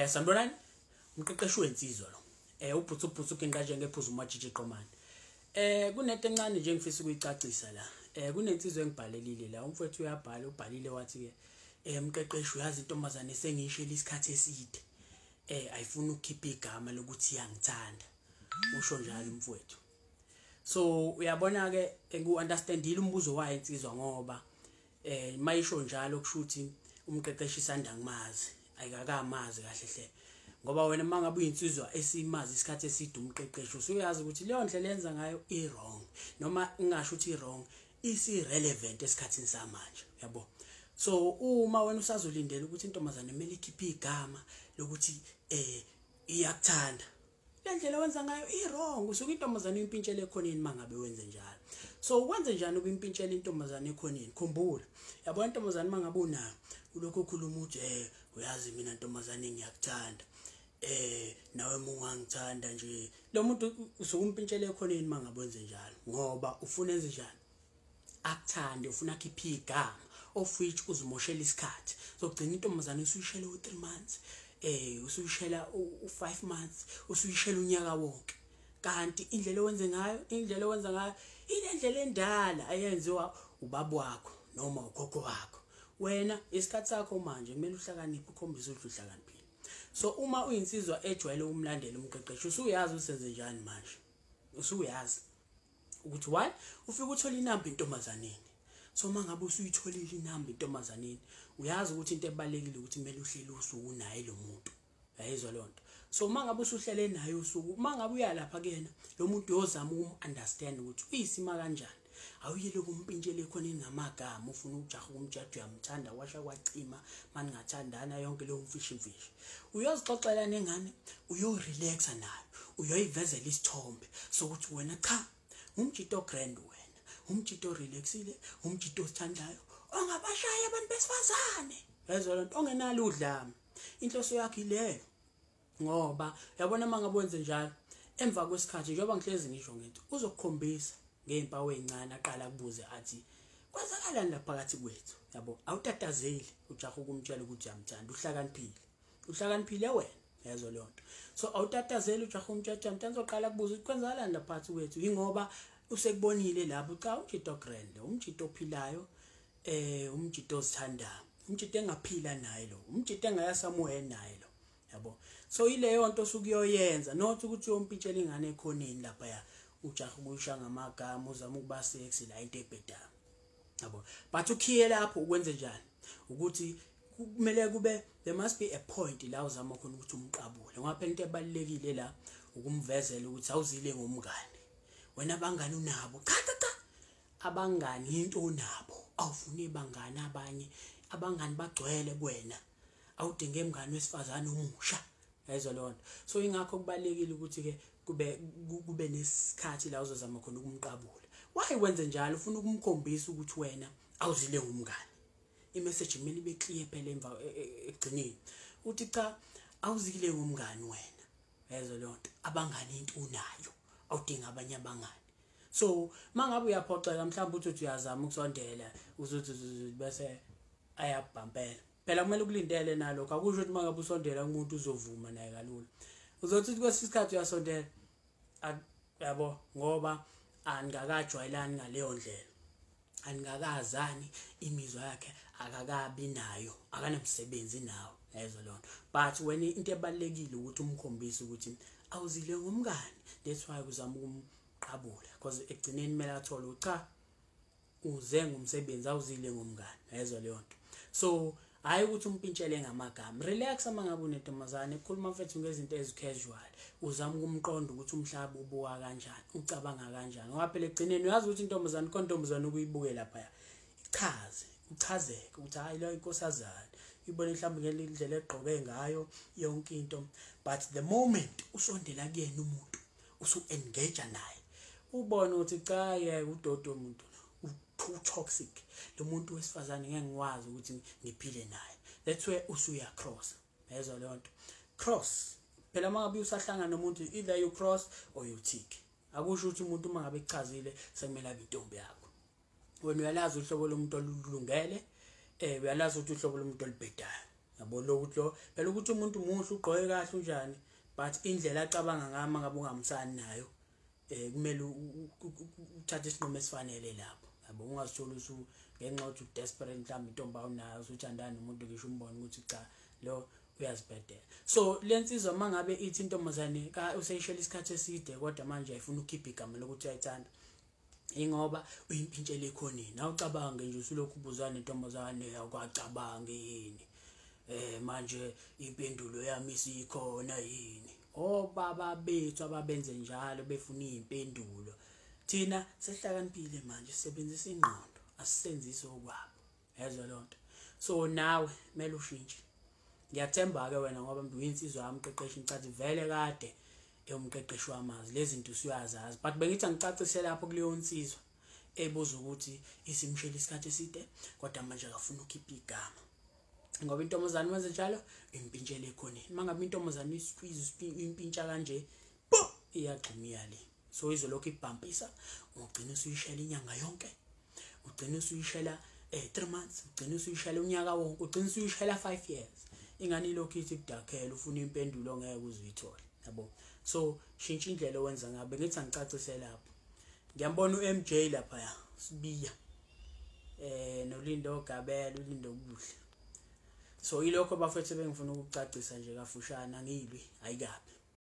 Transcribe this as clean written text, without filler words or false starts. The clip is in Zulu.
Sanibonani, umqeqeshi wensizwa lo. Ubhutsu ubhutsu uginqa njengephuzu uMajiji Qomane. Kunento encane nje engifisa ukuyicacisa la. Kunensizwa engibhalelile la. Umfowethu uyabhala, ubhalile wathi ke mqeqeshi uyazi intombazane sengiyishela isikhathi eside. Ayifuni ukukhipha igama lokuthi iyangithanda. Usho njalo umfowethu. So uyabona ke ngiu-understandile umbuzo wayo insizwa ngoba mayisho njalo kusho ukuthi umqeqeshi isanda ngimazi, ayikakamazi kahle hle. Ngoba wena mangabe uyinsizwa esimazi isikhathi eside umqeqeshi usuyazi ukuthi leyo ndlela yenza ngayo i-wrong, noma ngingasho ukuthi i-wrong, isi-relevant esikhathini samanje, yabo. So uma wena usazolindela ukuthi intombazane kumele ikhiphe igama lokuthi iyakuthanda, le ndlela wenza ngayo i-wrong. Usuke intombazane uyimpintshele ekhoneni mangabe wenze njalo. So ukwenze njani ukuyimpintshela intombazane ekhoneni? Khumbula, yabo, intombazane mangabe unayo ulokhu ukhuluma uthi uyazi mina ntombazane ngiyakuthanda, nawe mungangithanda nje. Lo muntu usuke umpintshele ekhoneni mangabe wenze njalo, ngoba ufuna enze njani? Akuthande, ufuna akhiphe igama, of which uzimoshela isikhathi. Zogcina intombazane usuyishela u3 months, usuyishela u5 months, usuyishela unyaka wonke. Kanti indlela owenze ngayo, indlela owenza ngayo ile ndlela endala ayenziwa ubaba wakho noma ugogo wakho. Wena isikhathi sakho manje kumele uhlakaniphe, ukhombise ukuthi uhlakaniphile. So uma uyinsizwa ejwayele ukumlandela umqeqeshi, usuyazi usenze njani manje. Usuyazi ukuthi one, ufike uthola inamba intombazaneni. So mangabe usuyitholile inamba intombazaneni, uyazi ukuthi into ebalekile ukuthi kumele uhlele usuku naye lo muntu. Uyayizwa leyo nto? So mangabe usuhlele naye usuku, mangabe uya lapha kuyena lo muntu, uyozama ukum-understand ukuthi uyisima kanjani. Awuyele kumpintshele ekhoneni ngamagama, ufuna ukujaha ukumtshela uyamthanda kwasha kwacima, maningathandana yonke leyo mfishi mfishi. Uyozixoxela nengane, uyorelaxa nayo, uyoyivezela isithombe sokuthi wena cha, umjito grand wena, umjito relaxile, umjito osithandayo, ongabashaya abantu besifazane. Uyayizwa lento? Ongenalo udlame. Inhloso yakhe ileyo. Ngoba uyabona mangabe wenze njalo, emva kwesikhathi, njengoba ngihlezi ngisho ngithi uzokukhombisa ngezimpawu ezincane, aqala kubuze athi kwenzakalani lapha phakathi kwethu, yabo. Awutatazeli ujaha ukumtshela ukuthi uyamthanda, uhlakaniphile, uhlakaniphile wena, yezwa leyo nto? So awutatazeli ujaha umtshela ukuthi uyamthanda, uzoqala kubuza ukuthi kwenzakalani lapha phakathi kwethu, ingoba usekubonile lapho cha, umjito grand, umjito ophilayo, umjito ozithandayo, umjito engaphila naye lo, umjito engaya somewhere naye lo, yabo. So ileyo nto osukuyoyenza, not ukuthi uyompintshela ingane ekhoneni lapha ya, ujaha ukuyisha ngamagama, uzama ukuba sexy la, into ebhedayo, yabo. But ukhiye lapho ukwenze njani ukuthi kumele kube, there must be a point la uzama khona ukuthi umqabule, ngoba phela into ebalekile la ukumvezela ukuthi awuzile ngomngane wena, abangani unabo. Cha cha cha, abangani into onabo, awufuni bangani abanye, abangani bagcwele kuwena, awudinge emngani wesifazane omusha, yayizwa leyo nto? So ingakho kubalekile ukuthi ke kube nesikhathi la uzozama khona ukumqabula. Why wenze njalo? Ufuna ukumkhombisa ukuthi wena awuzile ngumngane. I-message kumele ibe clear phela emva ekugcineni, uthi cha, awuzile ngumngane wena, yayizwa leyo nto? Abangani into unayo, awudinga abanye abangani. So mangabe uyaphoxeka mhlawumbe uthi uyazama ukusondela, uzothi bese ayabhampela. Phela kumele ukulindele nalokho, akusho ukuthi mangabe usondela umuntu uzovuma naye kalula. Uzothi kwesinye isikhathi uyasondela, yabo, ngoba aningakajwayelani ngaleyo ndlela, aningakazani, imizwa yakhe akakabi nayo, akanamsebenzi nawo, yayizwa leyo nto? But wena into ebalekile ukuthi umkhombise ukuthi awuzile ngomngane. That's why uzama ukumqabula, because ekugcineni kumele athole ukuthi cha, uze ngumsebenzi, awuzile ngomngane, yayizwa leyo nto? So hayi ukuthi umpintshele ngamagama. Relax uma ngabe unentombazane, khuluma mfethu ngezinto ezi-casual, uzama ukumqonda ukuthi umhlaba ubuka kanjani, ucabanga kanjani, ngoba phela ekugcineni uyazi ukuthi intombazane khona, intombazane ukuyibuke laphaya ichaze, uchazeke ukuthi hayi, lo inkosazane ibone mhlawumbe ngendlela egqoke ngayo yonke into. But the moment usondela kuyena umuntu, usu-engage naye, ubone ukuthi cha, yeke udodo umuntu u-toxic lo muntu wesifazane, ngeke ngikwazi ukuthi ngiphile naye. That's where usuya cross, yezwa leyo nto? Cross phela uma ngabe usahlangana nomuntu, either you cross or you tick. Akusho ukuthi umuntu uma ngabe ekuchazile sekumele abe intombi yakho. Wena uyalazi uhlobo lomuntu olulungele, uyalazi ukuthi uhlobo lomuntu olubhedayo. Yabo lokuthi lo phela ukuthi umuntu muhle ugqoke kahle unjani, but indlela acabanga ngayo mangabe ungahambisani nayo kumele uthathe isinqumo esifanele lapho. Yabo ungazithola usu ngenxa yokuthi u-desperate mhlawumbe intombi awunayo usuthandana nomuntu ngisho umbone ukuthi cha lo uyazibhedela. So lensizwa mangabe ithi intombazane useyishela isikhathi eside kodwa manje ayifuna ukukhipha igama lokuthi uyayithanda, ingoba uyimpintshele ekhoneni. Awucabange nje usulokhu ubuzana nentombazane awukacabangi yini, manje impendulo yami isikhona yini? Obaba bethu ababenze njalo befuna izimpendulo. Thina sesihlakaniphile manje, sisebenzisa ingqondo, asisenzisi okwabo. Yezwa lonto. So nawe kumele ushintshe. Ngiyathemba ke wena ngoba uyinsizwa yami umqeqeshi, ngicathi vele kade ewumqeqeshi wamazi lezi zinto usuyazazi, but bengithi angicacise lapho kuleyo nsizwa ebuza ukuthi isimshela isikhathi eside kodwa manje akafuna ukukhipha igama, ngoba intombazane wenze njalo impintshele ekhoneni. Mangabe intombazane isqueeze impintsha kanje bo iyagxuma iyale, so izolokhu ibhampisa, ugcina usuyishela inyanga yonke, ugcina usuyishela 3 months, ugcina usuyishela unyaka wonke, ugcina usuyishela 5 years. Ingane ilokhu ithi kudakhela ufuna impendulo ngeke uzuyithole. Yabo, so shintsha indlela owenza ngayo. Bengithi angicacise lapho. Ngiyambona uMJ lapha ya Sibiya noLindo Gabela, uLindo Buhle. So ilokho bafethu bengifuna ukucacisa nje kafushane, angilwi ayikabi.